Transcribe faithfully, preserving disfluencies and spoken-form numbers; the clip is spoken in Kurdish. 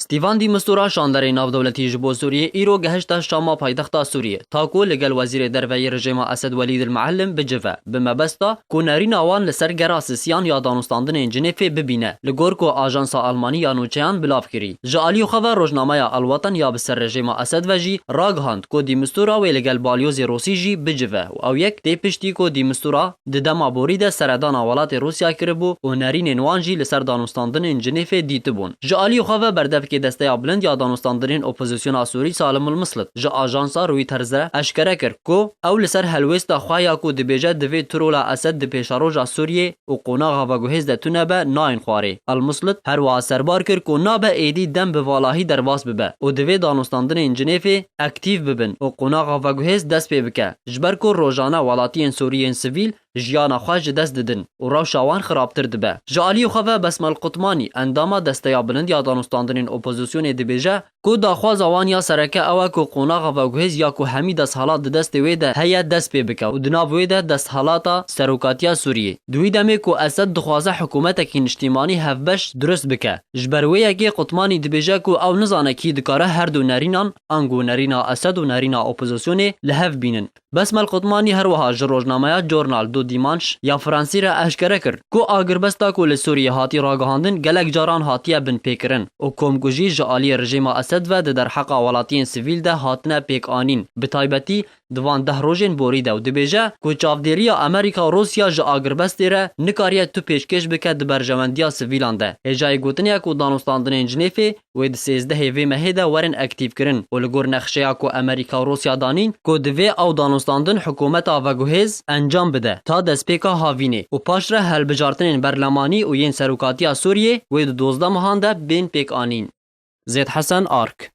Stîvan Dî Mistura, şanderê navdewletî ji bo Sûriyê, îro gehişte Şama, paytexta Sûriyê, ta ku li gel wezîrê derve yê rejêma Esed Welîd el Meellim bicive, bi mebesta ku nerîna wan li ser gera sisiyan ya danûstandinên Cinêfê bibîne, li gor ku ajansa Almanî ya nûçeyan bilav kirî. Ji alî xwe ve rojnameya El Watan ya bi ser rejêma Esed ve jî ragihand ku Dî Mistura wê li gel balyozê Rûsî jî bicive û ew yek tê piştî ku Dî Mistura di dema borî de seredana welatê Rûsya kiribû û nerînên wan jî li ser danûstandinên Cinêfê dîtibûn. Ji alî xwe ve berdevkê Desteya Bilind ya Danûstandinên Opozisyona Sûrî Salim El Mislit ji ajansa Reuters re eşkere kir ku ew li ser helwêsta xwe ya ku dibêje divê tu rola Esed di pêşeroja Sûriyê û qonaxa veguhêz de tune be, nayên xwarê. El Muslit her wiha serbar kir ku nabe êdî dem bi valahî derbas bibe û divê danûstandinên Cinêfê aktîf bibin û qonaxa veguhêz dest pê bike, ji ber ku rojane welatiyên Sûriyên sivîl jiyana xwe ji dest didin û rewşa wan xirabtir dibe. Ji aliyê xwe ve Besmel Qutmanî, endama Desteya Bilind ya Danûstandinên Opozisyonê, dibêje, ku daxwaza wan ya sereke ew e ku qonaxa veguhêz ya ku hemî desthilat di destê wê de heye dest pê bike û di nav wê de desthalata serokatiya Sûriyê. Di wî demê ku Esed dixwaze hikûmetekî niştîmanî hevbeş durust bike. Ji ber wê yekê Qutmanî dibêje ku ew nizane kî dikare her du nerînan, ango nerîna Esed û nerîna opozisyonê, li hev bînin. Besmel Qutmanî her wiha ji rojnameya Journal du Dimanche ya Fransî re eşkere kir ku agirbesta ku li Sûriyê hatî ragihandin gelek caran hatiye binpêkirin û komkujî ji aliyê rejîma Esed ve di derheqa welatiyên sivîl de hatine pêkanîn, bi taybetî di van deh rojên borî de, û dibêje ku çavdêriya Amerîka û Rûsya ji agirbestê re nikariye tu pêşkêş bike di berjewendiya sivîlan de. Hêjayî gotinê ye ku danûstandinên Cinêfê wê di sêzdehê vê mehê de werin aktîfkirin û li gor nexşeya ku Amerîka û Rûsya danîn ku divê ew danûstandin hikûmeta veguhêz encam bide ta destpêka havînê û paşre helbijartinên berlemanî û yên serokatiya Sûriyê wê di dozdeh mehan de bên pêkanîn. Zêd Hesen, Ark.